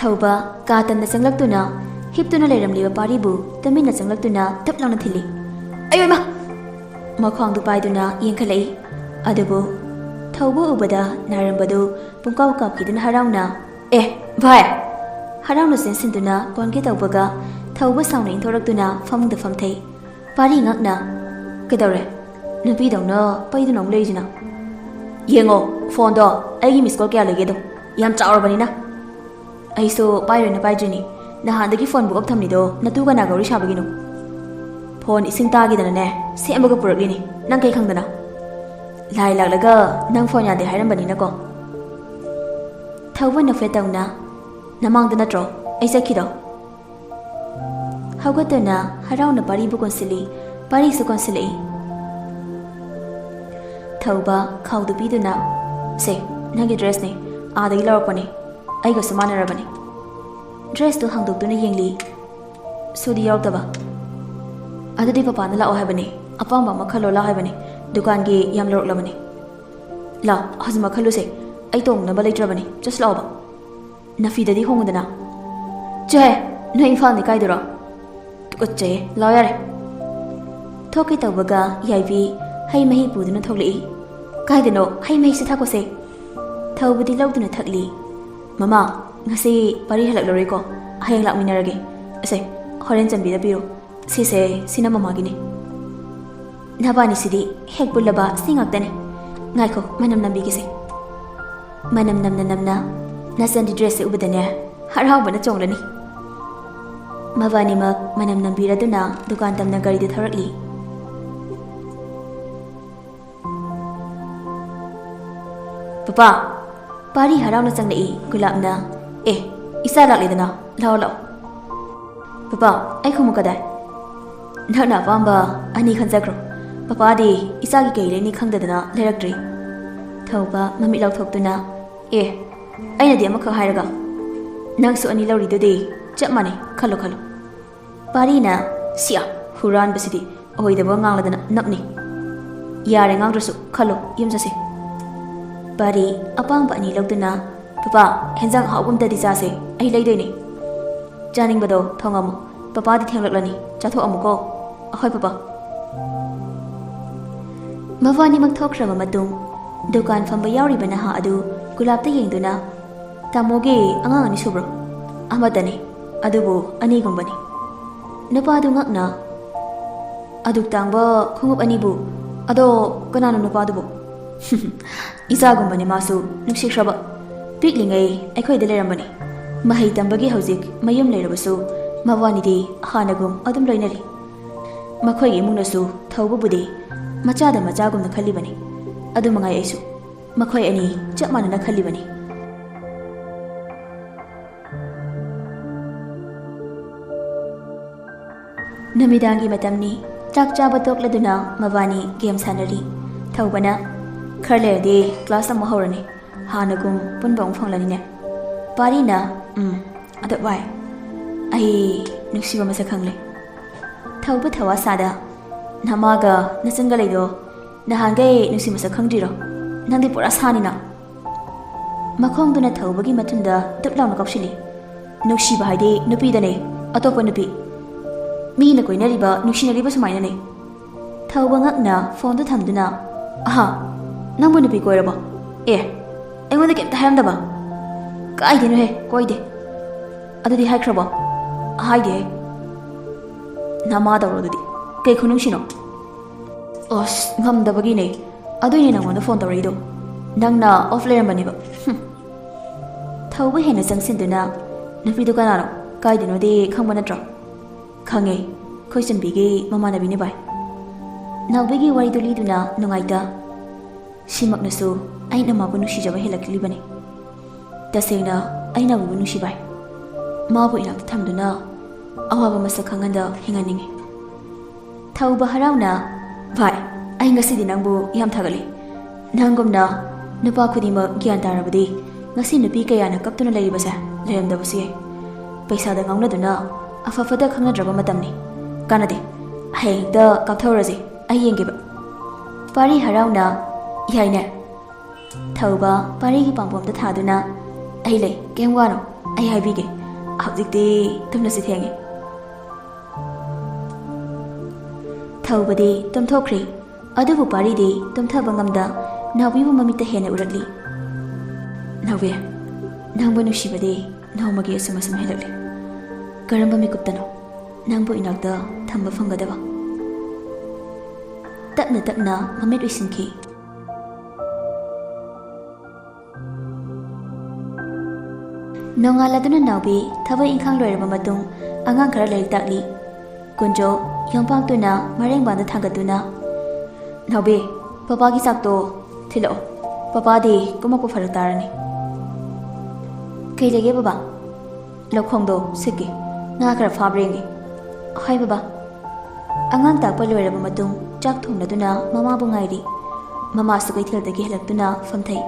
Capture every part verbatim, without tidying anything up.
ꯊꯧꯕ ꯀꯥ ꯇꯝꯅ ꯆꯪꯂꯛꯇꯨꯅ ꯍꯤꯞꯇꯨꯅ ꯂꯩꯔꯝꯂꯤꯕ ꯄꯥꯔꯤꯕꯨ ꯇꯨꯃꯤꯟꯅ ꯆꯪꯂꯛꯇꯨꯅ ꯊꯞ ꯂꯥꯎꯅ ꯊꯤꯜꯂꯤ꯫ "ꯑꯌꯣ ꯏꯃꯥ!" ꯃꯈ꯭ꯋꯥꯡꯗꯨ ꯄꯥꯏꯗꯨꯅ ꯌꯦꯡꯈꯠꯂꯛꯏ꯫ ꯑꯗꯨꯕꯨ ꯊꯧꯕ ꯎꯕꯗ ꯅꯥꯔꯝꯕꯗꯨ ꯄꯨꯡꯀꯥꯎ ꯀꯥꯎꯈꯤꯗꯨꯅ ꯍꯔꯥꯎꯅ, "ꯑꯦ, ꯚꯥꯏ!" ꯍꯔꯥꯎꯅ ꯆꯦꯟꯁꯤꯟꯗꯨꯅ ꯀꯣꯟꯒꯦ ꯇꯧꯕꯒ ꯊꯧꯕ ꯁꯥꯎꯅ ꯏꯟꯊꯣꯔꯛꯇꯨꯅ ꯐꯃꯨꯡꯗ ꯐꯝꯊꯩ꯫ ꯄꯥꯔꯤ ꯉꯛꯅ, "ꯀꯩꯗꯧꯔꯦ? ꯅꯨꯄꯤꯗꯧꯅ ꯄꯩꯗꯨꯅ ꯑꯃꯨꯛ ꯂꯩꯔꯤꯁꯤꯅ? ꯌꯦꯡꯉꯣ, ꯐꯣꯟꯗꯣ ꯑꯩꯒꯤ ꯃꯤꯁ ꯀꯣꯜ ꯀꯌꯥ ꯂꯩꯒꯦꯗꯣ꯫ ꯌꯥꯝ ꯆꯥꯎꯔꯕꯅꯤꯅ꯫ ꯑꯩꯁꯨ ꯄꯥꯏꯔꯣꯏꯅ ꯄꯥꯏꯗ꯭ꯔꯤꯅꯤ꯫ ꯅꯍꯥꯟꯗꯒꯤ ꯐꯣꯟꯕꯨ ꯑꯣꯞ ꯊꯝꯂꯤꯗꯣ ꯅꯇꯨ ꯀꯅꯥꯒ ꯋꯥꯔꯤ ꯁꯥꯕꯒꯤꯅꯣ? ꯐꯣꯟ ꯏꯁꯤꯡ ꯇꯥꯈꯤꯗꯅꯅꯦ ꯁꯦꯝꯃꯒ ꯄꯨꯔꯛꯂꯤꯅꯤ꯫ ꯅꯪ ꯀꯩ ꯈꯪꯗꯅ? ꯂꯥꯏ ꯂꯥꯛꯂꯒ ꯅꯪ ꯐꯣꯟ ꯌꯥꯗꯦ ꯍꯥꯏꯔꯝꯕꯅꯤꯅꯀꯣ꯫" ꯊꯧꯕ ꯅꯣꯛꯐꯦꯠ ꯇꯧꯅ, "ꯅꯃꯥꯡꯗ ꯅꯠꯇ꯭ꯔꯣ ꯑꯩ ꯆꯠꯈꯤꯗꯣ?" ꯍꯧꯒꯠꯇꯨꯅ ꯍꯔꯥꯎꯅ ꯄꯥꯔꯤꯕꯨ ꯀꯣꯟꯁꯤꯜꯂꯤ꯫ ꯄꯥꯔꯤꯁꯨ ꯀꯣꯟꯁꯤꯜꯂꯛꯏ꯫ ꯊꯧꯕ ꯈꯥꯎꯗꯨ ꯄꯤꯗꯨꯅ, "ꯁꯦ, ꯅꯪꯒꯤ ꯗ꯭ꯔꯦꯁꯅꯦ, ꯑꯥꯗꯒꯤ ꯂꯧꯔꯛꯄꯅꯦ, ꯑꯩꯒꯁꯨ ꯃꯥꯟꯅꯔꯕꯅꯦ꯫" ꯗ꯭ꯔꯦꯁꯇꯨ ꯍꯥꯡꯗꯣꯛꯇꯨꯅ ꯌꯦꯡꯂꯤ꯫ ꯁꯨꯗꯤ ꯌꯥꯎꯔꯛꯇꯕ꯫ "ꯑꯗꯨꯗꯤ ꯄꯄꯥꯅ ꯂꯥꯛꯑꯣ ꯍꯥꯏꯕꯅꯦ, ꯑꯄꯥꯝꯕ ꯑꯃ ꯈꯜꯂꯣ ꯂꯥꯛꯑꯣ ꯍꯥꯏꯕꯅꯦ, ꯗꯨꯀꯥꯟꯒꯤ ꯌꯥꯝ ꯂꯧꯔꯛꯂꯕꯅꯦ꯫ ꯂꯥꯛ, ꯍꯧꯖꯤꯛꯃꯛ ꯈꯜꯂꯨꯁꯦ, ꯑꯩ ꯇꯣꯡꯅꯕ ꯂꯩꯇ꯭ꯔꯕꯅꯦ, ꯆꯠꯁꯤ ꯂꯥꯛꯑꯣꯕ꯫ ꯅꯐꯤꯗꯗꯤ ꯍꯣꯡꯉꯨꯗꯅ꯫" "ꯆꯦ, ꯅꯣꯏ ꯏꯝꯐꯥꯜꯅꯤ ꯀꯥꯏꯗꯨꯔꯣ? ꯇꯨꯀꯠꯆꯩꯌꯦ, ꯂꯥꯛꯑꯣ ꯌꯥꯔꯦ꯫" ꯊꯣꯛꯀꯦ ꯇꯧꯕꯒ ꯌꯥꯏꯕꯤ ꯍꯩ ꯃꯍꯤ ꯄꯨꯗꯨꯅ ꯊꯣꯛꯂꯛꯏ꯫ "ꯀꯥꯏꯗꯅꯣ? ꯍꯩ ꯃꯍꯤꯁꯦ ꯊꯛꯈꯣꯁꯦ꯫" ꯊꯧꯕꯗꯤ ꯂꯧꯗꯨꯅ ꯊꯛꯂꯤ꯫ "ꯃꯃꯥ, ꯉꯁꯤ ꯄꯥꯔꯤ ꯍꯜꯂꯛꯂꯔꯣꯏꯀꯣ, ꯍꯌꯦꯡ ꯂꯥꯛꯃꯤꯟꯅꯔꯒꯦ꯫ ꯑꯁꯦ, ꯍꯣꯔꯦꯟ ꯆꯟꯕꯤꯗ ꯄꯤꯔꯣ꯫ ꯁꯤꯁꯦ, ꯁꯤꯅ ꯃꯃꯥꯒꯤꯅꯤ꯫" "ꯅꯕꯥꯅꯤꯁꯤꯗꯤ ꯍꯦꯛ ꯄꯨꯜꯂꯕ ꯁꯤ ꯉꯥꯛꯇꯅꯤ꯫ ꯉꯥꯏꯈꯣ, ꯃꯅꯝ ꯅꯝꯕꯤꯒꯦꯁꯦ꯫" ꯃꯅꯝ ꯅꯝꯅ ꯅꯝꯅ ꯅꯆꯟꯗꯤ ꯗ꯭ꯔꯦꯁꯁꯦ ꯎꯕꯗꯅꯦ ꯍꯔꯥꯎꯕꯅ ꯆꯣꯡꯂꯅꯤ꯫ ꯃꯕꯥꯅꯤꯃꯛ ꯃꯅꯝ ꯅꯝꯕꯤꯔꯗꯨꯅ ꯗꯨꯀꯥꯟ ꯇꯝꯅ ꯒꯥꯔꯤꯗꯨ ꯊꯧꯔꯛꯂꯤ꯫ "ꯄꯄꯥ!" ꯄꯥꯔꯤ ꯍꯔꯥꯎꯅ ꯆꯪꯂꯛꯏ꯫ ꯒꯨꯂꯥꯞꯅ, "ꯑꯦ, ꯏꯆꯥ ꯂꯥꯛꯂꯦꯗꯅ, ꯂꯥꯛꯑꯣ, ꯂꯥꯛꯑꯣ꯫" "ꯄꯄꯥ, ꯑꯩ ꯈꯣꯡꯎꯞ ꯀꯗꯥꯏ?" "ꯅꯪꯅ ꯑꯄꯥꯝꯕ ꯑꯅꯤ ꯈꯟꯖꯈ꯭ꯔꯣ꯫ ꯄꯄꯥꯗꯤ ꯏꯆꯥꯒꯤ ꯀꯩ ꯂꯩꯅꯤ ꯈꯪꯗꯗꯅ ꯂꯩꯔꯛꯇ꯭ꯔꯤ꯫" ꯊꯧꯕ ꯃꯃꯤꯠ ꯂꯥꯎꯊꯣꯛꯇꯨꯅ, "ꯑꯦ, ꯑꯩꯅꯗꯤ ꯑꯃꯈꯛ ꯍꯥꯏꯔꯒ ꯅꯪꯁꯨ ꯑꯅꯤ ꯂꯧꯔꯤꯗꯨꯗꯤ꯫ ꯆꯞ ꯃꯥꯟꯅꯩ, ꯈꯜꯂꯣ, ꯈꯜꯂꯣ꯫" ꯄꯥꯔꯤꯅ, "ꯁꯤꯌꯥ, ꯍꯨꯔꯥꯟꯕꯁꯤꯗꯤ ꯑꯣꯏꯗꯕ ꯉꯥꯡꯂꯗꯅ ꯅꯞꯅꯤ꯫ ꯌꯥꯔꯦ, ꯉꯥꯡꯗ꯭ꯔꯁꯨ ꯈꯜꯂꯣ, ꯌꯨꯝ ꯆꯠꯁꯤ꯫" ꯄꯥꯔꯤ ꯑꯄꯥꯝꯕ ꯑꯅꯤ ꯂꯧꯗꯨꯅ "ꯄꯄꯥ, ꯍꯦꯟꯖꯥꯡ ꯑꯍꯥꯎꯕ ꯑꯝꯇꯗꯤ ꯆꯥꯁꯦ, ꯑꯩ ꯂꯩꯗꯣꯏꯅꯦ꯫ ꯆꯥꯅꯤꯡꯕꯗꯣ ꯊꯣꯡꯉꯝꯃꯨ, ꯄꯄꯥꯗꯤ ꯊꯦꯡꯂꯛꯂꯅꯤ, ꯆꯥꯊꯣꯛꯑꯝꯃꯨꯀꯣ꯫ ꯑꯍꯣꯏ ꯄꯄꯥ"꯫ ꯃꯕꯥꯅꯤꯃꯛ ꯊꯣꯛꯈ꯭ꯔꯕ ꯃꯇꯨꯡ, ꯗꯨꯀꯥꯟ ꯐꯝꯕ ꯌꯥꯎꯔꯤꯕ ꯅꯍꯥ ꯑꯗꯨ ꯒꯨꯂꯥꯞꯇ ꯌꯦꯡꯗꯨꯅ, "ꯇꯥꯃꯣꯒꯤ ꯑꯉꯥꯡ ꯑꯅꯤ ꯁꯨꯕ꯭ꯔꯣ?" "ꯑꯃꯇꯅꯤ, ꯑꯗꯨꯕꯨ ꯑꯅꯤꯒꯨꯝꯕꯅꯤ"꯫ ꯅꯨꯄꯥꯗꯨ ꯉꯛꯅ, "ꯑꯗꯨꯛ ꯇꯥꯡꯕ ꯈꯣꯡꯎꯞ ꯑꯅꯤꯕꯨ? ꯑꯗꯣ ꯀꯅꯥꯅꯣ ꯅꯨꯄꯥꯗꯨꯕꯨ?" "ꯏꯆꯥꯒꯨꯝꯕꯅꯤ ꯃꯥꯁꯨ, ꯅꯨꯡꯁꯤꯈ꯭ꯔꯕ꯫ ꯄꯤꯛꯂꯤꯉꯩ ꯑꯩꯈꯣꯏꯗ ꯂꯩꯔꯝꯕꯅꯤ꯫ ꯃꯍꯩ ꯇꯝꯕꯒꯤ ꯍꯧꯖꯤꯛ ꯃꯌꯨꯝ ꯂꯩꯔꯕꯁꯨ, ꯃꯕꯥꯅꯤꯗꯤ ꯍꯥꯟꯅꯒꯨꯝ ꯑꯗꯨꯝ ꯂꯣꯏꯅꯔꯤ꯫ ꯃꯈꯣꯏꯒꯤ ꯏꯃꯨꯡꯅꯁꯨ ꯊꯧꯕꯕꯨꯗꯤ ꯃꯆꯥꯗ ꯃꯆꯥꯒꯨꯝꯅ ꯈꯜꯂꯤꯕꯅꯤ꯫ ꯑꯗꯨ ꯃꯉꯥꯏ ꯑꯩꯁꯨ꯫ ꯃꯈꯣꯏ ꯑꯅꯤ ꯆꯞ ꯃꯥꯟꯅꯅ ꯈꯜꯂꯤꯕꯅꯤ"꯫ ꯅꯨꯃꯤꯗꯥꯡꯒꯤ ꯃꯇꯝꯅꯤ꯫ ꯆꯥꯛ ꯆꯥꯕ ꯇꯣꯛꯂꯗꯨꯅ ꯃꯕꯥꯅꯤ ꯒꯦꯝ ꯁꯥꯟꯅꯔꯤ꯫ ꯊꯧꯕꯅ, "ꯈꯔ ꯂꯩꯔꯗꯤ ꯀ꯭ꯂꯥꯁ ꯑꯃꯨꯛ ꯍꯧꯔꯅꯤ꯫ ꯍꯥꯟꯅꯒꯨꯝ ꯄꯨꯟꯕ ꯑꯃꯨꯛ ꯐꯪꯂꯅꯤꯅꯦ"꯫ ꯄꯥꯔꯤꯅ, "ꯎꯝ, ꯑꯗꯣ ꯚꯥꯏ, ꯑꯩ ꯅꯨꯡꯁꯤꯕ ꯃꯁꯛ ꯈꯪꯂꯦ"꯫ ꯊꯧꯕ ꯊꯋꯥ ꯁꯥꯗ, "ꯅꯃꯥꯒ ꯅꯆꯟꯒ ꯂꯩꯗꯣ ꯅꯍꯥꯟꯈꯩ ꯅꯨꯡꯁꯤ ꯃꯁꯛ ꯈꯪꯗ꯭ꯔꯤꯔꯣ? ꯅꯪꯗꯤ ꯄꯨꯔꯥ ꯁꯥꯅꯤꯅ"꯫ ꯃꯈꯣꯡꯗꯨꯅ ꯊꯧꯕꯒꯤ ꯃꯊꯨꯟꯗ ꯗꯨꯞ ꯂꯥꯎꯅ ꯀꯥꯎꯁꯤꯜꯂꯤ꯫ "ꯅꯨꯡꯁꯤꯕ ꯍꯥꯏꯗꯤ ꯅꯨꯄꯤꯗꯅꯦ, ꯑꯇꯣꯞꯄ ꯅꯨꯄꯤ꯫ ꯃꯤꯅ ꯀꯣꯏꯅꯔꯤꯕ, ꯅꯨꯡꯁꯤꯅꯔꯤꯕ ꯁꯨꯃꯥꯏꯅꯅꯦ"꯫ ꯊꯧꯕ ꯉꯛꯅ ꯐꯣꯟꯗꯨ ꯊꯝꯗꯨꯅ, "ꯑꯍꯥ, ꯅꯪꯕꯨ ꯅꯨꯄꯤ ꯀꯣꯏꯔꯕꯣ? ꯑꯦ, ꯑꯩꯉꯣꯟꯗ ꯀꯩꯝꯇ ꯍꯥꯏꯔꯝꯗꯕ? ꯀꯥꯏꯗꯩꯅꯣꯍꯦ, ꯀꯣꯏꯗꯦ"꯫ "ꯑꯗꯨꯗꯤ ꯍꯥꯏꯈ꯭ꯔꯕꯣ?" "ꯍꯥꯏꯗꯦꯍꯦ"꯫ "ꯅꯃꯥ ꯇꯧꯔꯣ ꯑꯗꯨꯗꯤ꯫ ꯀꯩ ꯈꯨꯅꯨꯡꯁꯤꯅꯣ?" "ꯑꯁ, ꯉꯝꯗꯕꯒꯤꯅꯦ꯫ ꯑꯗꯨꯏꯅꯦ ꯅꯪꯉꯣꯟꯗ ꯐꯣꯟ ꯇꯧꯔꯛꯏꯗꯣ꯫ ꯅꯪꯅ ꯑꯣꯐ ꯂꯩꯔꯝꯕꯅꯦꯕ"꯫ ꯍꯨꯝ꯫ ꯊꯧꯕ ꯍꯦꯟꯅ ꯆꯪꯁꯤꯟꯗꯨꯅ, "ꯅꯨꯄꯤꯗꯨ ꯀꯅꯥꯅꯣ? ꯀꯥꯏꯗꯅꯣꯗꯤ ꯈꯪꯕ ꯅꯠꯇ꯭ꯔꯣ?" "ꯈꯪꯉꯦ꯫ ꯑꯩꯈꯣꯏ ꯆꯟꯕꯤꯒꯤ ꯃꯃꯥꯟꯅꯕꯤꯅꯦ ꯚꯥꯏ"꯫ ꯅꯥꯎꯕꯤꯒꯤ ꯋꯥꯔꯤꯗꯨ ꯂꯤꯗꯨꯅ ꯅꯨꯡꯉꯥꯏꯇ, "ꯁꯤꯃꯛꯅꯁꯨ ꯑꯩꯅ ꯃꯥꯕꯨ ꯅꯨꯡꯁꯤꯖꯕ ꯍꯦꯜꯂꯛꯂꯤꯕꯅꯤ꯫ ꯇꯁꯦꯡꯅ ꯑꯩ ꯅꯥꯎꯕꯤꯕꯨ ꯅꯨꯡꯁꯤ ꯚꯥꯏ꯫ ꯃꯥꯕꯨ ꯏꯅꯥꯛꯇ ꯊꯝꯗꯨꯅ ꯑꯋꯥꯕ ꯃꯁꯛ ꯈꯪꯍꯟꯗ ꯍꯤꯡꯍꯟꯅꯤꯡꯉꯤ"꯫ ꯊꯧꯕ ꯍꯔꯥꯎꯅ, "ꯚꯥꯏ, ꯑꯩ ꯉꯁꯤꯗꯤ ꯅꯪꯕꯨ ꯌꯥꯝ ꯊꯥꯒꯠꯂꯤ꯫ ꯅꯪꯒꯨꯝꯅ ꯅꯨꯄꯥ ꯈꯨꯗꯤꯡꯃꯛ ꯒ꯭ꯌꯥꯟ ꯇꯥꯔꯕꯗꯤ ꯉꯁꯤ ꯅꯨꯄꯤ ꯀꯌꯥꯅ ꯀꯞꯇꯨꯅ ꯂꯩꯔꯤꯕꯁꯦ ꯂꯩꯔꯝꯗꯕꯁꯨ ꯌꯥꯏ꯫ ꯄꯩꯁꯥꯗ ꯉꯥꯎꯅꯗꯨꯅ ꯑꯐ ꯐꯠꯇ ꯈꯪꯅꯗ꯭ꯔꯕ ꯃꯇꯝꯅꯤ꯫ ꯀꯥꯟꯅꯗꯦ꯫ ꯍꯌꯦꯡ ꯍꯦꯛꯇ ꯀꯥꯞꯊꯧꯔꯁꯤ꯫ ꯑꯩ ꯌꯦꯡꯒꯦꯕ"꯫ ꯄꯥꯔꯤ ꯍꯔꯥꯎꯅ, "ꯌꯥꯏꯅꯦ"꯫ ꯊꯧꯕ ꯄꯥꯔꯤꯒꯤ ꯄꯥꯝꯕꯣꯝꯗ ꯊꯥꯗꯨꯅ, ꯑꯩ ꯂꯩ, ꯀꯩꯝ ꯋꯥꯅꯣ, ꯑꯩ ꯍꯥꯏꯕꯤꯒꯦ꯫ ꯍꯧꯖꯤꯛꯇꯤ ꯇꯨꯝꯅꯁꯤ, ꯊꯦꯡꯉꯦ꯫ ꯊꯧꯕꯗꯤ ꯇꯨꯝꯊꯣꯛꯈ꯭ꯔꯦ, ꯑꯗꯨꯕꯨ ꯄꯥꯔꯤꯗꯤ ꯇꯨꯝꯊꯕ ꯉꯝꯗ ꯅꯥꯎꯕꯤꯕꯨ ꯃꯃꯤꯠꯇ ꯍꯦꯟꯅ ꯎꯔꯛꯂꯤ꯫ ꯅꯥꯎꯕꯤ, ꯅꯪꯕꯨ ꯅꯨꯡꯁꯤꯕꯗꯤ ꯅꯣꯡꯃꯒꯤ ꯑꯁꯨꯝ ꯑꯁꯨꯝ ꯍꯦꯜꯂꯛꯂꯤ꯫ ꯀꯔꯝꯕ ꯃꯤꯀꯨꯞꯇꯅꯣ ꯅꯪꯕꯨ ꯏꯅꯥꯛꯇ ꯊꯝꯕ ꯐꯪꯒꯗꯕ? ꯇꯞꯅ ꯇꯞꯅ ꯃꯃꯤꯠ ꯎꯏꯁꯤꯟꯈꯤ꯫ ꯅꯣꯡꯉꯥꯜꯂꯗꯨꯅ ꯅꯥꯎꯕꯤ ꯊꯕꯛ ꯏꯪꯈꯥꯡ ꯂꯣꯏꯔꯕ ꯃꯇꯨꯡ ꯑꯉꯥꯡ ꯈꯔ ꯂꯥꯏꯔꯤꯛ ꯇꯥꯛꯂꯤ꯫ ꯀꯨꯟꯖꯣ ꯌꯣꯝꯄꯥꯛꯇꯨꯅ ꯃꯔꯦꯡꯕꯥꯟꯗ ꯊꯥꯡꯒꯠꯇꯨꯅ, "ꯅꯥꯎꯕꯤ, ꯄꯄꯥꯒꯤ ꯆꯥꯛꯇꯣ ꯊꯤꯜꯂꯛꯑꯣ꯫ ꯄꯄꯥꯗꯤ ꯀꯨꯝꯃꯛꯄ ꯐꯔꯛ ꯇꯥꯔꯅꯤ꯫" "ꯀꯩ ꯂꯩꯒꯦ ꯕꯕꯥ?" "ꯂꯧꯈꯣꯡꯗꯣ ꯁꯤꯠꯀꯦ, ꯉꯥ ꯈꯔ ꯐꯥꯕ꯭ꯔꯥ ꯌꯦꯡꯒꯦ꯫" "ꯍꯣꯏ ꯕꯕꯥ꯫" ꯑꯉꯥꯡ ꯇꯥꯛꯄ ꯂꯣꯏꯔꯕ ꯃꯇꯨꯡ ꯆꯥꯛ ꯊꯣꯡꯂꯗꯨꯅ ꯃꯃꯥꯕꯨ ꯉꯥꯏꯔꯤ꯫ ꯃꯃꯥꯁꯨ ꯀꯩꯊꯦꯜꯗꯒꯤ ꯍꯜꯂꯛꯇꯨꯅ ꯐꯝꯊꯩ꯫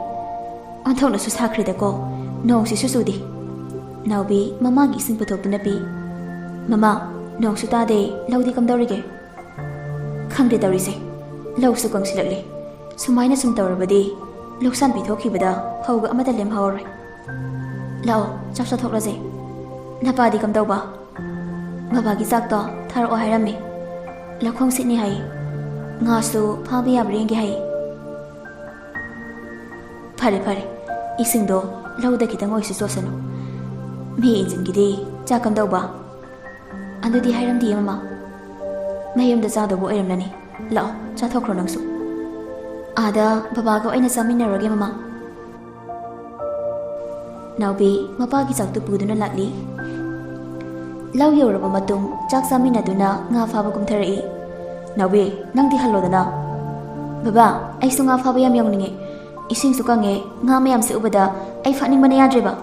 "ꯑꯣꯟꯊꯣꯛꯅꯁꯨ ꯁꯥꯈ꯭ꯔꯦꯗꯀꯣ, ꯅꯣꯡꯁꯤꯁꯨ ꯆꯨꯗꯦ꯫" ꯅꯥꯎꯕꯤ ꯃꯃꯥꯒꯤ ꯏꯁꯤꯡ ꯄꯨꯊꯣꯛꯇꯨꯅ ꯄꯤ꯫ "ꯃꯃꯥ, ꯅꯣꯡꯁꯨ ꯇꯥꯗꯦ, ꯂꯧꯗꯤ ꯀꯝꯗꯧꯔꯤꯒꯦ?" "ꯈꯪꯗꯦ ꯇꯧꯔꯤꯁꯦ, ꯂꯧꯁꯨ ꯀꯪꯁꯤꯜꯂꯛꯂꯦ꯫ ꯁꯨꯃꯥꯏꯅ ꯁꯨꯝ ꯇꯧꯔꯕꯗꯤ ꯂꯧꯁꯥꯟ ꯄꯤꯊꯣꯛꯈꯤꯕꯗ ꯐꯧꯒ ꯑꯃꯠꯇ ꯂꯦꯝꯍꯧꯔꯔꯣꯏ꯫ ꯂꯥꯛꯑꯣ, ꯆꯥꯛ ꯆꯥꯊꯣꯛꯂꯁꯦ꯫ ꯅꯄꯥꯗꯤ ꯀꯝꯗꯧꯕ?" "ꯕꯕꯥꯒꯤ ꯆꯥꯛꯇꯣ ꯊꯥꯔꯛꯑꯣ ꯍꯥꯏꯔꯝꯃꯤ꯫ ꯂꯧꯈꯣꯡ ꯁꯤꯠꯅꯤ ꯍꯥꯏ꯫ ꯉꯥꯁꯨ ꯐꯥꯕ ꯌꯥꯕ꯭ꯔꯥ ꯌꯦꯡꯒꯦ ꯍꯥꯏ꯫" "ꯐꯔꯦ ꯐꯔꯦ, ꯏꯁꯤꯡꯗꯣ ꯂꯧꯗ ꯈꯤꯇꯪ ꯑꯣꯏꯁꯨ ꯆꯣꯠꯁꯅꯨ꯫ ꯃꯤ ꯏꯟꯖꯤꯟꯒꯤꯗꯤ ꯆꯥꯛ ꯀꯝꯗꯧꯕ?" "ꯑꯗꯨꯗꯤ ꯍꯥꯏꯔꯝꯗꯤꯌꯦ ꯃꯃꯥ꯫ ꯃꯌꯨꯝꯗ ꯆꯥꯗꯧꯕ ꯑꯣꯏꯔꯝꯂꯅꯤ꯫ ꯂꯥꯛꯑꯣ, ꯆꯥꯊꯣꯛꯈ꯭ꯔꯣ ꯅꯪꯁꯨ꯫ ꯑꯥꯗ ꯕꯕꯥꯒ ꯑꯣꯏꯅ ꯆꯥꯃꯤꯟꯅꯔꯒꯦ ꯃꯃꯥ꯫" ꯅꯥꯎꯕꯤ ꯃꯄꯥꯒꯤ ꯆꯥꯛꯇꯨ ꯄꯨꯗꯨꯅ ꯂꯥꯛꯂꯤ꯫ ꯂꯧ ꯌꯧꯔꯕ ꯃꯇꯨꯡ ꯆꯥꯛ ꯆꯥꯃꯤꯟꯅꯗꯨꯅ ꯉꯥ ꯐꯥꯕ ꯀꯨꯝꯊꯔꯛꯏ꯫ "ꯅꯥꯎꯕꯤ, ꯅꯪꯗꯤ ꯍꯜꯂꯣꯗꯅ꯫" "ꯕꯕꯥ, ꯑꯩꯁꯨ ꯉꯥ ꯐꯥꯕ ꯌꯥꯝ ꯌꯥꯎꯅꯤꯡꯉꯦ꯫ ꯏꯁꯤꯡꯁꯨ ꯀꯪꯉꯦ, ꯉꯥ ꯃꯌꯥꯝꯁꯦ ꯎꯕꯗ ꯑꯩ ꯐꯥꯅꯤꯡꯕꯅ ꯌꯥꯗ꯭ꯔꯦꯕ꯫"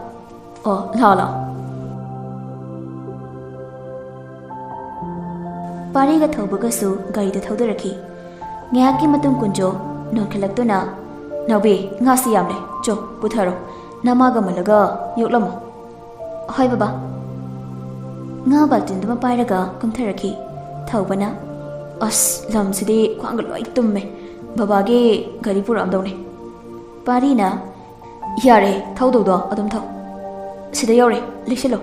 "ꯑꯣ, ꯂꯥꯛꯑꯣ, ꯂꯥꯛꯑꯣ꯫" ꯄꯥꯔꯤꯒ ꯊꯧꯕꯒꯁꯨ ꯒꯥꯔꯤꯗ ꯊꯧꯗꯔꯛꯈꯤ꯫ ꯉꯥꯏꯍꯥꯛꯀꯤ ꯃꯇꯨꯡ ꯀꯨꯟꯖꯣ ꯅꯣꯟꯈꯠꯂꯛꯇꯨꯅ, "ꯅꯥꯎꯕꯤ, ꯉꯥꯁꯤ ꯌꯥꯝꯂꯦ, ꯆꯣ, ꯄꯨꯊꯔꯣ, ꯅꯃꯥꯒ ꯃꯜꯂꯒ ꯌꯣꯛꯂꯝꯃꯣ꯫" "ꯍꯣꯏ ꯕꯕꯥ꯫" ꯉꯥ ꯕꯥꯜꯇꯤꯟꯗꯨꯃ ꯄꯥꯏꯔꯒ ꯀꯨꯝꯊꯔꯛꯈꯤ꯫ ꯊꯧꯕꯅ, "ꯑꯁ, ꯂꯝꯁꯤꯗꯤ ꯈ꯭ꯋꯥꯡꯒ ꯂꯣꯏ ꯇꯨꯝꯃꯦ꯫ ꯕꯕꯥꯒꯤ ꯒꯥꯔꯤ ꯄꯨꯔꯛꯑꯝꯗꯧꯅꯦ꯫" ꯄꯥꯔꯤꯅ, "ꯌꯥꯔꯦ, ꯊꯧꯗꯧꯗꯣ ꯑꯗꯨꯝ ꯊꯧ꯫ ꯁꯤꯗ ꯌꯧꯔꯦ, ꯂꯩꯁꯤꯜꯂꯣ꯫"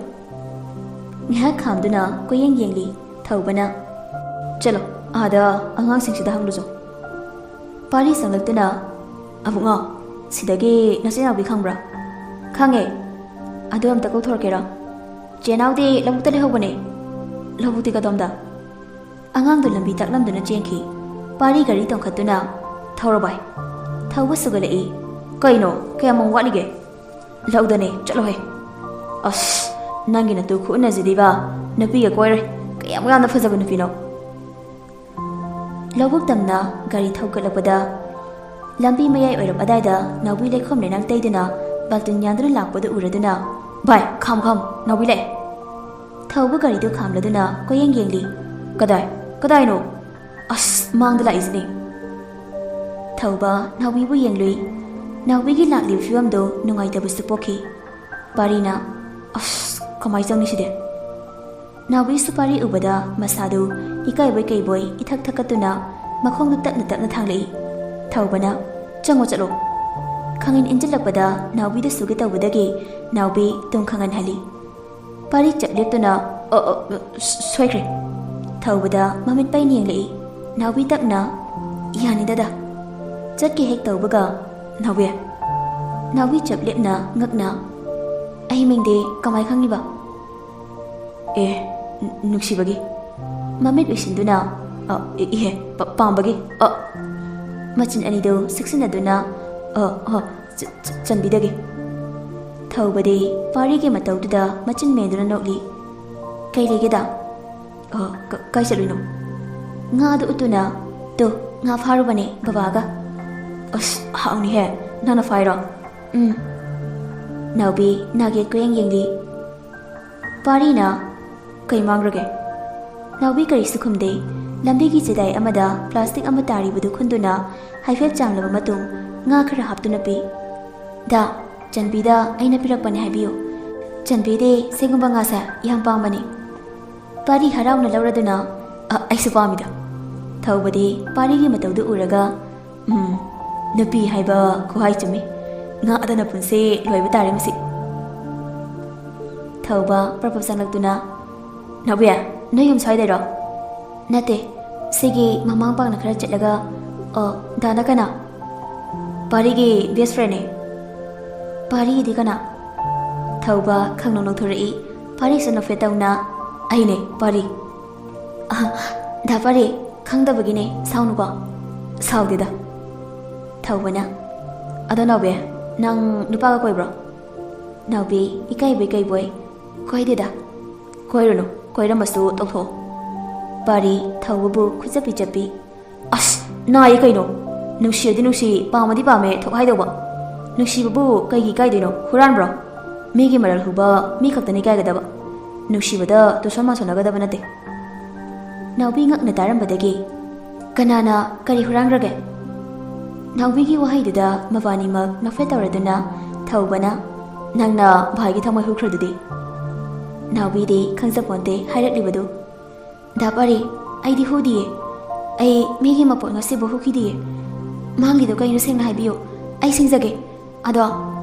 ꯉꯥꯏꯍꯥꯛ ꯈꯥꯝꯗꯨꯅ ꯀꯣꯏꯌꯦꯡ ꯌꯦꯡꯂꯤ ꯊꯧꯕꯅ꯫ "ꯆꯠꯂꯣ, ꯑꯥꯗ ꯑꯉꯥꯡꯁꯤꯡꯁꯤꯗ ꯍꯪꯂꯨꯆꯣ꯫" ꯄꯥꯔꯤ ꯆꯪꯂꯛꯇꯨꯅ, "ꯑꯕꯨꯡꯉꯣ, ꯁꯤꯗꯒꯤ ꯅꯆꯦꯅꯥꯎꯕꯤ ꯈꯪꯕ꯭ꯔꯥ?" "ꯈꯪꯉꯦ꯫ ꯑꯗꯨ ꯑꯝꯇ ꯀꯧꯊꯣꯔꯛꯀꯦꯔꯣ?" "ꯆꯦꯅꯥꯎꯗꯤ ꯂꯧꯕꯨꯛꯇ ꯂꯩꯍꯧꯕꯅꯦ꯫" "ꯂꯧꯕꯨꯛꯇꯤ ꯀꯗꯣꯝꯗ?" ꯑꯉꯥꯡꯗꯨ ꯂꯝꯕꯤ ꯇꯥꯛꯂꯝꯗꯨꯅ ꯆꯦꯟꯈꯤ꯫ ꯄꯥꯔꯤ ꯒꯥꯔꯤ ꯇꯣꯡꯈꯠꯇꯨꯅ, "ꯊꯧꯔꯣ ꯚꯥꯏ꯫" ꯊꯧꯕ ꯁꯨꯒꯠꯂꯛꯏ꯫ "ꯀꯩꯅꯣ, ꯀꯌꯥꯝ ꯋꯥꯠꯂꯤꯒꯦ?" "ꯂꯧꯗꯅꯦ, ꯆꯠꯂꯣꯍꯦ꯫" "ꯑꯁ, ꯅꯪꯒꯤ ꯅꯇꯨ ꯈꯨꯎꯟꯅꯁꯤꯗꯤꯕ, ꯅꯨꯄꯤꯒ ꯀꯣꯏꯔꯣꯏ꯫ ꯀꯌꯥꯝ ꯌꯥꯝꯅ ꯐꯖꯕ ꯅꯨꯄꯤꯅꯣ꯫" ꯂꯧꯕꯨꯛ ꯇꯝꯅ ꯒꯥꯔꯤ ꯊꯧꯒꯠꯂꯛꯄꯗ, ꯂꯝꯕꯤ ꯃꯌꯥꯏ ꯑꯣꯏꯔꯞ ꯑꯗꯥꯏꯗ ꯅꯥꯎꯕꯤ ꯂꯩꯈꯣꯝ ꯂꯩꯅꯥꯡ ꯇꯩꯗꯨꯅ ꯕꯥꯜꯇꯤꯟ ꯌꯥꯟꯗꯨꯅ ꯂꯥꯛꯄꯗꯨ ꯎꯔꯗꯨꯅ, "ꯚꯥꯏ, ꯈꯥꯝꯃꯨ, ꯈꯥꯝꯃꯨ, ꯅꯥꯎꯕꯤ ꯂꯥꯛꯑꯦ꯫" ꯊꯧꯕ ꯒꯥꯔꯤꯗꯨ ꯈꯥꯝꯂꯗꯨꯅ ꯀꯣꯏꯌꯦꯡ ꯌꯦꯡꯂꯤ꯫ "ꯀꯗꯥꯏ? ꯀꯗꯥꯏꯅꯣ? ꯑꯁ, ꯃꯥꯡꯗ ꯂꯥꯛꯏꯁꯤꯅꯦ꯫" ꯊꯧꯕ ꯅꯥꯎꯕꯤꯕꯨ ꯌꯦꯡꯂꯨꯏ꯫ ꯅꯥꯎꯕꯤꯒꯤ ꯂꯥꯛꯂꯤꯕ ꯐꯤꯕꯝꯗꯨ ꯅꯨꯡꯉꯥꯏꯇꯕꯁꯨ ꯄꯣꯛꯈꯤ꯫ ꯄꯥꯔꯤꯅ, "ꯑꯁ, ꯀꯃꯥꯏ ꯆꯪꯅꯤ ꯁꯤꯗꯤ?" ꯅꯥꯎꯕꯤꯁꯨ ꯄꯥꯔꯤ ꯎꯕꯗ ꯃꯁꯥꯗꯨ ꯏꯀꯥꯏꯕꯣꯏ ꯀꯩꯕꯣꯏ ꯏꯊꯛ ꯊꯛꯀꯠꯇꯨꯅ ꯃꯈꯣꯡꯗꯨ ꯇꯞꯅ ꯇꯞꯅ ꯊꯥꯡꯂꯛꯏ꯫ ꯊꯧꯕꯅ, "ꯆꯪꯉꯣ ꯆꯠꯂꯣ꯫" ꯈꯥꯡꯉꯤꯟ ꯏꯟꯁꯤꯜꯂꯛꯄꯗ ꯅꯥꯎꯕꯤꯗ ꯁꯨꯒꯦ ꯇꯧꯕꯗꯒꯤ ꯅꯥꯎꯕꯤ ꯇꯨꯡ ꯈꯪꯍꯟꯍꯜꯂꯤ꯫ ꯄꯥꯔꯤ ꯆꯞ ꯂꯦꯞꯇꯨꯅ, "ꯑ, ꯑ, ꯑ, ꯁ-, ꯁꯣꯏꯈ꯭ꯔꯦ꯫" ꯊꯧꯕꯗ ꯃꯃꯤꯠ ꯄꯩꯅ ꯌꯦꯡꯂꯛꯏ꯫ ꯅꯥꯎꯕꯤ ꯇꯞꯅ, "ꯌꯥꯅꯤꯗꯗ꯫" ꯆꯠꯀꯦ ꯍꯦꯛ ꯇꯧꯕꯒ, "ꯅꯥꯎꯕꯤ꯫" ꯅꯥꯎꯕꯤ ꯆꯞ ꯂꯦꯞꯅ ꯉꯛꯅ, "ꯑꯩ ꯃꯤꯡꯗꯤ ꯀꯃꯥꯏ ꯈꯪꯉꯤꯕ?" "ꯑꯦ, ꯅ-, ꯅꯨꯡꯁꯤꯕꯒꯤ꯫" ꯃꯃꯤꯠ ꯎꯏꯁꯤꯟꯗꯨꯅ, "ꯑ, ꯏ-, ꯏꯍꯦ, ꯄ-, ꯄꯥꯝꯕꯒꯤ, ꯑ꯫" ꯃꯆꯤꯟ ꯑꯅꯤꯗꯨ ꯁꯤꯛꯁꯤꯟꯅꯗꯨꯅ, "ꯑ, ꯑ, ꯆ-, ꯆ-, ꯆꯟꯕꯤꯗꯒꯤ꯫" ꯊꯧꯕꯗꯤ ꯄꯥꯔꯤꯒꯤ ꯃꯇꯧꯗꯨꯗ ꯃꯆꯤꯟ ꯃꯦꯟꯗꯨꯅ ꯅꯣꯛꯂꯤ꯫ "ꯀꯩ ꯂꯩꯒꯦꯗ?" "ꯑ, ꯀ-, ꯀꯥꯏ ꯆꯠꯂꯨꯏꯅꯣ?" ꯉꯥꯗꯨ ꯎꯠꯇꯨꯅ, "ꯇꯨ, ꯉꯥ ꯐꯥꯔꯨꯕꯅꯦ ꯕꯕꯥꯒ꯫" "ꯑꯁ, ꯍꯥꯎꯅꯤꯍꯦ, ꯅꯪꯅ ꯐꯥꯏꯔꯣ?" "ꯎꯝ꯫" ꯅꯥꯎꯕꯤ ꯅꯥꯒꯦꯠ ꯀꯣꯏꯌꯦꯡ ꯌꯦꯡꯂꯤ꯫ ꯄꯥꯔꯤꯅ, "ꯀꯩ ꯃꯥꯡꯈ꯭ꯔꯒꯦ?" ꯅꯥꯎꯕꯤ ꯀꯔꯤꯁꯨ ꯈꯨꯝꯗꯦ꯫ ꯂꯝꯕꯤꯒꯤ ꯆꯤꯗꯥꯏ ꯑꯃꯗ ꯄ꯭ꯂꯥꯁꯇꯤꯛ ꯑꯃ ꯇꯥꯔꯤꯕꯗꯨ ꯈꯨꯟꯗꯨꯅ ꯍꯥꯏꯐꯦꯠ ꯆꯥꯝꯂꯕ ꯃꯇꯨꯡ ꯉꯥ ꯈꯔ ꯍꯥꯞꯇꯨꯅ ꯄꯤ꯫ "ꯗꯥ, ꯆꯟꯕꯤꯗ ꯑꯩꯅ ꯄꯤꯔꯛꯄꯅꯦ ꯍꯥꯏꯕꯤꯌꯨ꯫ ꯆꯟꯕꯤꯗꯤ ꯁꯤꯒꯨꯝꯕ ꯉꯥꯁꯦ ꯌꯥꯝ ꯄꯥꯝꯕꯅꯤ꯫" ꯄꯥꯔꯤ ꯍꯔꯥꯎꯅ ꯂꯧꯔꯗꯨꯅ, "ꯑ, ꯑꯩꯁꯨ ꯄꯥꯝꯃꯤꯗ꯫" ꯊꯧꯕꯗꯤ ꯄꯥꯔꯤꯒꯤ ꯃꯇꯧꯗꯨ ꯎꯔꯒ, "ꯎꯝ, ꯅꯨꯄꯤ ꯍꯥꯏꯕ ꯈꯨꯍꯥꯏ ꯆꯨꯝꯃꯤ꯫ ꯉꯥꯗꯅ ꯄꯨꯟꯁꯤ ꯂꯣꯏꯕ ꯇꯥꯔꯦ ꯃꯁꯤ꯫ ꯊꯧꯕ ꯄ꯭ꯔꯞ ꯄ꯭ꯔꯞ ꯆꯪꯂꯛꯇꯨꯅ, "ꯅꯥꯎꯕꯤ, ꯅꯣꯏ ꯌꯨꯝ ꯁ꯭ꯋꯥꯏꯗꯩꯔꯣ?" "ꯅꯠꯇꯦ, ꯁꯤꯒꯤ ꯃꯃꯥꯡ ꯄꯥꯡꯅ ꯈꯔ ꯆꯠꯂꯒ꯫ ꯑꯣ, ꯗꯥꯅ ꯀꯅꯥ?" "ꯄꯥꯔꯤꯒꯤ best friendꯅꯦ꯫" "ꯄꯥꯔꯤꯗꯤ ꯀꯅꯥ?" ꯊꯧꯕ ꯈꯪꯅꯧ ꯅꯧꯊꯣꯔꯛꯏ꯫ ꯄꯥꯔꯤꯁꯨ ꯅꯣꯛꯐꯦꯠ ꯇꯧꯅ, "ꯑꯩꯅꯦ, ꯄꯥꯔꯤ꯫" "ꯑ, ꯗꯥ ꯄꯥꯔꯤ, ꯈꯪꯗꯕꯒꯤꯅꯦ, ꯁꯥꯎꯅꯨꯀꯣ꯫" "ꯁꯥꯎꯗꯦꯗ꯫" ꯊꯧꯕꯅ, "ꯑꯗꯣ ꯅꯥꯎꯕꯤ, ꯅꯪ ꯅꯨꯄꯥꯒ ꯀꯣꯏꯕ꯭ꯔꯣ?" ꯅꯥꯎꯕꯤ ꯏꯀꯥꯏꯕꯣꯏ ꯀꯩꯕꯣꯏ, "ꯀꯣꯏꯗꯦꯗ꯫" "ꯀꯣꯏꯔꯨꯅꯨ, ꯀꯣꯏꯔꯝꯃꯁꯨ ꯇꯣꯛꯊꯣꯛꯑꯣ꯫" ꯄꯥꯔꯤ ꯊꯧꯕꯕꯨ ꯈꯨꯠꯆꯞꯄꯤ ꯆꯞꯄꯤ꯫ "ꯑꯁ, ꯅꯥꯏꯌꯦ ꯀꯩꯅꯣ꯫ ꯅꯨꯡꯁꯤꯔꯗꯤ ꯅꯨꯡꯁꯤ, ꯄꯥꯝꯃꯗꯤ ꯄꯥꯝꯃꯦ ꯊꯣꯛ ꯍꯥꯏꯗꯧꯕ꯫ ꯅꯨꯡꯁꯤꯕꯕꯨ ꯀꯩꯒꯤ ꯏꯀꯥꯏꯗꯣꯏꯅꯣ? ꯍꯨꯔꯥꯟꯕ꯭ꯔꯣ? ꯃꯤꯒꯤ ꯃꯔꯜ ꯍꯨꯕ ꯃꯤ ꯈꯛꯇꯅꯤ ꯏꯀꯥꯏꯒꯗꯕ꯫ ꯅꯨꯡꯁꯤꯕꯗ ꯇꯨꯁꯣꯟ ꯃꯥꯟꯁꯣꯟꯅꯒꯗꯕ ꯅꯠꯇꯦ꯫" ꯅꯥꯎꯕꯤ ꯉꯛꯅ ꯇꯥꯔꯝꯕꯗꯒꯤ, "ꯀꯅꯥꯅ ꯀꯔꯤ ꯍꯨꯔꯥꯟꯈ꯭ꯔꯒꯦ?" ꯅꯥꯎꯕꯤꯒꯤ ꯋꯥꯍꯩꯗꯨꯗ ꯃꯕꯥꯅꯤꯃꯛ ꯅꯣꯛꯐꯦꯠ ꯇꯧꯔꯗꯨꯅ, ꯊꯧꯕꯅ, "ꯅꯪꯅ ꯚꯥꯏꯒꯤ ꯊꯃꯣꯏ ꯍꯨꯈ꯭ꯔꯗꯨꯗꯤ?" ꯅꯥꯎꯕꯤꯗꯤ ꯈꯪꯖꯄꯣꯟꯇꯦ ꯍꯥꯏꯔꯛꯂꯤꯕꯗꯨ꯫ "ꯗꯥ ꯄꯥꯔꯤ, ꯑꯩꯗꯤ ꯍꯨꯗꯤꯌꯦ꯫ ꯑꯩ ꯃꯤꯒꯤ ꯃꯄꯣꯠ ꯉꯁꯤꯕꯨ ꯍꯨꯈꯤꯗꯤꯌꯦ꯫ ꯃꯥꯡꯒꯤꯗꯣ ꯀꯩꯅꯣ ꯁꯦꯡꯅ ꯍꯥꯏꯕꯤꯌꯨ꯫ ꯑꯩ ꯁꯤꯡꯖꯒꯦ꯫ ꯑꯗꯣ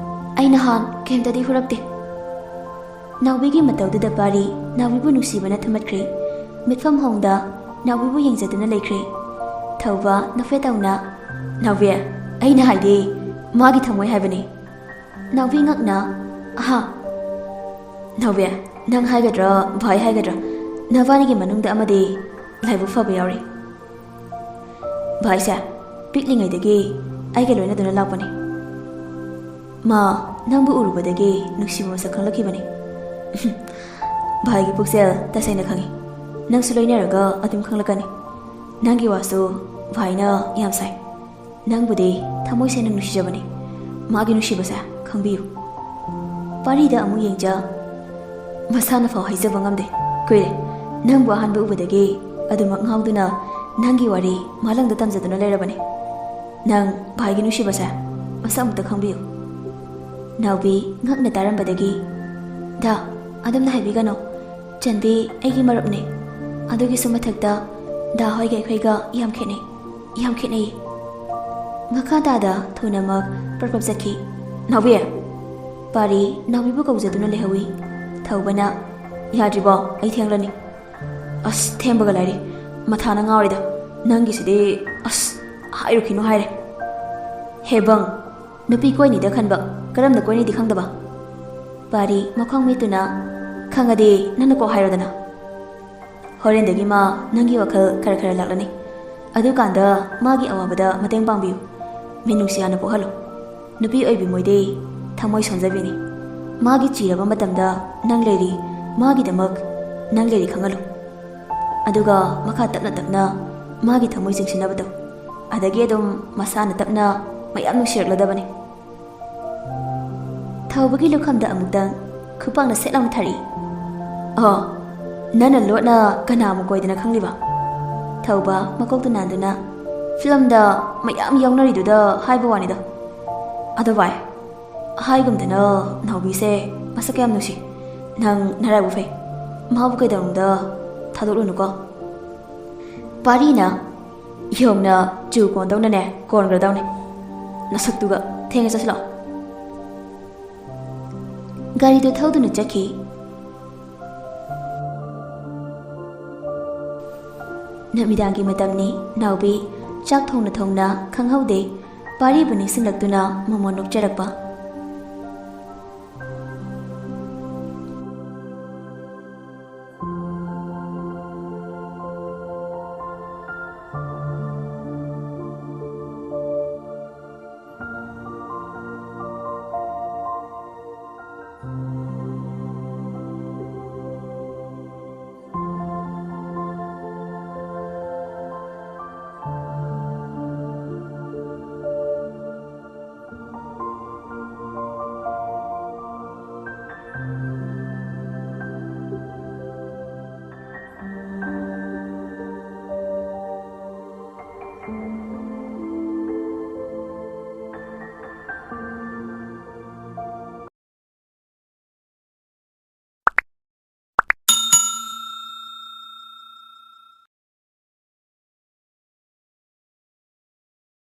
ꯑꯩ ꯅꯍꯥꯟ ꯀꯩꯝꯇꯗꯤ ꯍꯨꯔꯛꯇꯦ꯫" ꯅꯥꯎꯕꯤꯒꯤ ꯃꯇꯧꯗꯨꯗ ꯄꯥꯔꯤ ꯅꯥꯎꯕꯤꯕꯨ ꯅꯨꯡꯁꯤꯕꯅ ꯊꯨꯝꯍꯠꯈ꯭ꯔꯦ꯫ ꯃꯤꯠꯐꯝ ꯍꯣꯡꯗ ꯅꯥꯎꯕꯤꯕꯨ ꯌꯦꯡꯖꯗꯨꯅ ꯂꯩꯈ꯭ꯔꯦ꯫ ꯊꯧꯕ ꯅꯣꯛꯐꯦꯠ ꯇꯧꯅ, "ꯅꯥꯎꯕꯤ, ꯑꯩꯅ ꯍꯥꯏꯗꯤ ꯃꯥꯒꯤ ꯊꯃꯣꯏ ꯍꯥꯏꯕꯅꯤ꯫" ꯅꯥꯎꯕꯤ ꯉꯛꯅ, "ꯑꯍꯥ꯫ ꯅꯥꯎꯕꯤ, ꯅꯪ ꯍꯥꯏꯒꯗ꯭ꯔꯥ, ꯚꯥꯏ ꯍꯥꯏꯒꯗ꯭ꯔꯥ, ꯅꯕꯥꯅꯤꯒꯤ ꯃꯅꯨꯡꯗ ꯑꯃꯗꯤ ꯂꯥꯏꯕꯛ ꯐꯕ ꯌꯥꯎꯔꯤ꯫ ꯚꯥꯏꯁꯦ ꯄꯤꯛꯂꯤꯉꯩꯗꯒꯤ ꯑꯩꯒ ꯂꯣꯏꯅꯗꯨꯅ ꯂꯥꯛꯄꯅꯤ꯫ ꯃꯥ ꯅꯪꯕꯨ ꯎꯔꯨꯕꯗꯒꯤ ꯅꯨꯡꯁꯤꯕ ꯃꯁꯛ ꯈꯪꯂꯛꯈꯤꯕꯅꯤ꯫" "ꯚꯥꯏꯒꯤ ꯄꯨꯛꯆꯦꯜ ꯇꯁꯦꯡꯅ ꯈꯪꯉꯤ꯫ ꯅꯪꯁꯨ ꯂꯣꯏꯅꯔꯒ ꯑꯗꯨꯝ ꯈꯪꯂꯛꯀꯅꯤ꯫ ꯅꯪꯒꯤ ꯋꯥꯁꯨ ꯚꯥꯏꯅ ꯌꯥꯝ ꯁꯥꯏ꯫ ꯅꯪꯕꯨꯗꯤ ꯊꯃꯣꯏ ꯁꯦꯡꯅ ꯅꯨꯡꯁꯤꯖꯕꯅꯤ꯫ ꯃꯥꯒꯤ ꯅꯨꯡꯁꯤꯕꯁꯦ ꯈꯪꯕꯤꯌꯨ꯫" ꯄꯥꯔꯤꯗ ꯑꯃꯨꯛ ꯌꯦꯡꯖ, ꯃꯁꯥꯅ ꯐꯥꯎ ꯍꯥꯏꯖꯕ ꯉꯝꯗꯦ꯫ "ꯀꯨꯏꯔꯦ ꯅꯪꯕꯨ ꯑꯍꯥꯟꯕ ꯎꯕꯗꯒꯤ ꯑꯗꯨꯃꯛ ꯉꯥꯎꯗꯨꯅ ꯅꯪꯒꯤ ꯋꯥꯔꯤ ꯃꯥꯂꯪꯗ ꯇꯝꯖꯗꯨꯅ ꯂꯩꯔꯕꯅꯤ꯫ ꯅꯪ ꯚꯥꯏꯒꯤ ꯅꯨꯡꯁꯤꯕꯁꯦ ꯃꯁꯛ ꯑꯃꯨꯛꯇ ꯈꯪꯕꯤꯌꯨ꯫" ꯅꯥꯎꯕꯤ ꯉꯛꯅ ꯇꯥꯔꯝꯕꯗꯒꯤ, "ꯗꯥ, ꯑꯗꯨꯝꯅ ꯍꯥꯏꯕꯤꯒꯅꯨ꯫ ꯆꯟꯕꯤ ꯑꯩꯒꯤ ꯃꯔꯨꯞꯅꯤ꯫ ꯑꯗꯨꯒꯤꯁꯨ ꯃꯊꯛꯇ ꯗꯥ ꯍꯣꯏꯒ ꯑꯩꯈꯣꯏꯒ ꯌꯥꯝ ꯈꯦꯠꯅꯩ, ꯌꯥꯝ ꯈꯦꯠꯅꯩ꯫" ꯃꯈꯥ ꯇꯥꯗ ꯊꯨꯅꯃꯛ ꯄ꯭ꯔꯞ ꯄ꯭ꯔꯞ ꯆꯠꯈꯤ꯫ ꯅꯥꯎꯕꯤ꯫ ꯄꯥꯔꯤ ꯅꯥꯎꯕꯤꯕꯨ ꯀꯧꯖꯗꯨꯅ ꯂꯩꯍꯧꯏ꯫ ꯊꯧꯕꯅ, "ꯌꯥꯗ꯭ꯔꯤꯕꯣ? ꯑꯩ ꯊꯦꯡꯂꯅꯤ꯫" "ꯑꯁ, ꯊꯦꯡꯕꯒ ꯂꯥꯏꯔꯤ꯫ ꯃꯊꯥꯅ ꯉꯥꯎꯔꯦꯗ꯫ ꯅꯪꯒꯤꯁꯤꯗꯤ, ꯑꯁ, ꯍꯥꯏꯔꯨꯈꯤꯅꯨ ꯍꯥꯏꯔꯦ꯫" "ꯍꯦꯕꯪ, ꯅꯨꯄꯤ ꯀꯣꯏꯅꯤꯗ ꯈꯟꯕ, ꯀꯔꯝꯅ ꯀꯣꯏꯅꯤꯗꯤ ꯈꯪꯗꯕ?" ꯄꯥꯔꯤ ꯃꯈꯣꯡ ꯃꯤꯠꯇꯨꯅ, "ꯈꯪꯉꯗꯤ ꯅꯪꯅ ꯀꯣꯛ ꯍꯥꯏꯔꯣꯗꯅ꯫" "ꯍꯣꯔꯦꯟꯗꯒꯤ ꯃꯥ ꯅꯪꯒꯤ ꯋꯥꯈꯜ ꯈꯔ ꯈꯔ ꯂꯥꯛꯂꯅꯤ꯫ ꯑꯗꯨꯀꯥꯟꯗ ꯃꯥꯒꯤ ꯑꯋꯥꯕꯗ ꯃꯇꯦꯡ ꯄꯥꯡꯕꯤꯌꯨ꯫ ꯃꯤꯅꯨꯡꯁꯤ ꯍꯥꯟꯅ ꯄꯣꯛꯍꯜꯂꯨ꯫ ꯅꯨꯄꯤ ꯑꯣꯏꯕꯤ ꯃꯣꯏꯗꯤ ꯊꯃꯣꯏ ꯁꯣꯟꯖꯕꯤꯅꯤ꯫ ꯃꯥꯒꯤ ꯆꯤꯔꯕ ꯃꯇꯝꯗ ꯅꯪ ꯂꯩꯔꯤ, ꯃꯥꯒꯤꯗꯃꯛ ꯅꯪ ꯂꯩꯔꯤ ꯈꯪꯍꯜꯂꯨ꯫ ꯑꯗꯨꯒ ꯃꯈꯥ ꯇꯞꯅ ꯇꯞꯅ ꯃꯥꯒꯤ ꯊꯃꯣꯏ ꯆꯤꯡꯁꯤꯟꯅꯕ ꯇꯧ꯫ ꯑꯗꯒꯤ ꯑꯗꯨꯝ ꯃꯁꯥꯅ ꯇꯞꯅ ꯃꯌꯥꯝ ꯅꯨꯡꯁꯤꯔꯛꯂꯗꯕꯅꯤ꯫" ꯊꯧꯕꯒꯤ ꯂꯨꯈꯝꯗ ꯑꯃꯨꯛꯇꯪ ꯈꯨꯄꯥꯛꯅ ꯁꯦꯠ ꯂꯥꯎꯅ ꯊꯥꯔꯛꯏ꯫ "ꯑꯣ, ꯅꯪꯅ ꯂꯣꯠꯅ ꯀꯅꯥ ꯑꯃꯨꯛ ꯀꯣꯏꯗꯅ ꯈꯪꯂꯤꯕ?" ꯊꯧꯕ ꯃꯀꯣꯛꯇꯨ ꯅꯥꯟꯗꯨꯅ, "ꯐꯤꯂꯝꯗ ꯃꯌꯥꯝ ꯌꯥꯎꯅꯔꯤꯗꯨꯗ ꯍꯥꯏꯕ ꯋꯥꯅꯤꯗ꯫ ꯑꯗꯣ ꯚꯥꯏ, ꯍꯥꯏꯒꯨꯝꯗꯅ ꯅꯥꯎꯕꯤꯁꯦ ꯃꯁꯛ ꯀꯌꯥꯝ ꯅꯨꯡꯁꯤ꯫ ꯅꯪ ꯅꯔꯥꯏꯕꯛ ꯐꯩ꯫ ꯃꯥꯕꯨ ꯀꯩꯗꯧꯅꯨꯡꯗ ꯊꯥꯗꯣꯛꯂꯨꯅꯨꯀꯣ꯫" ꯄꯥꯔꯤꯅ, "ꯌꯣꯡꯅ ꯆꯨ ꯀꯣꯟꯗꯧꯅꯅꯦ ꯀꯣꯟꯈ꯭ꯔꯗꯧꯅꯦ꯫ ꯅꯁꯛꯇꯨꯒ, ꯊꯦꯡꯉꯦ, ꯆꯠꯁꯤꯜꯂꯛꯑꯣ꯫" ꯒꯥꯔꯤꯗꯨ ꯊꯧꯗꯨꯅ ꯆꯠꯈꯤ꯫ ꯅꯨꯃꯤꯗꯥꯡꯒꯤ ꯃꯇꯝꯅꯤ꯫ ꯅꯥꯎꯕꯤ ꯆꯥꯛ ꯊꯣꯡꯅ ꯊꯣꯡꯅ ꯈꯪꯍꯧꯗꯦ ꯄꯥꯔꯤꯕꯨ ꯅꯤꯡꯁꯤꯡꯂꯛꯇꯨꯅ ꯃꯃꯣꯟ ꯅꯣꯛꯆꯔꯛꯄ꯫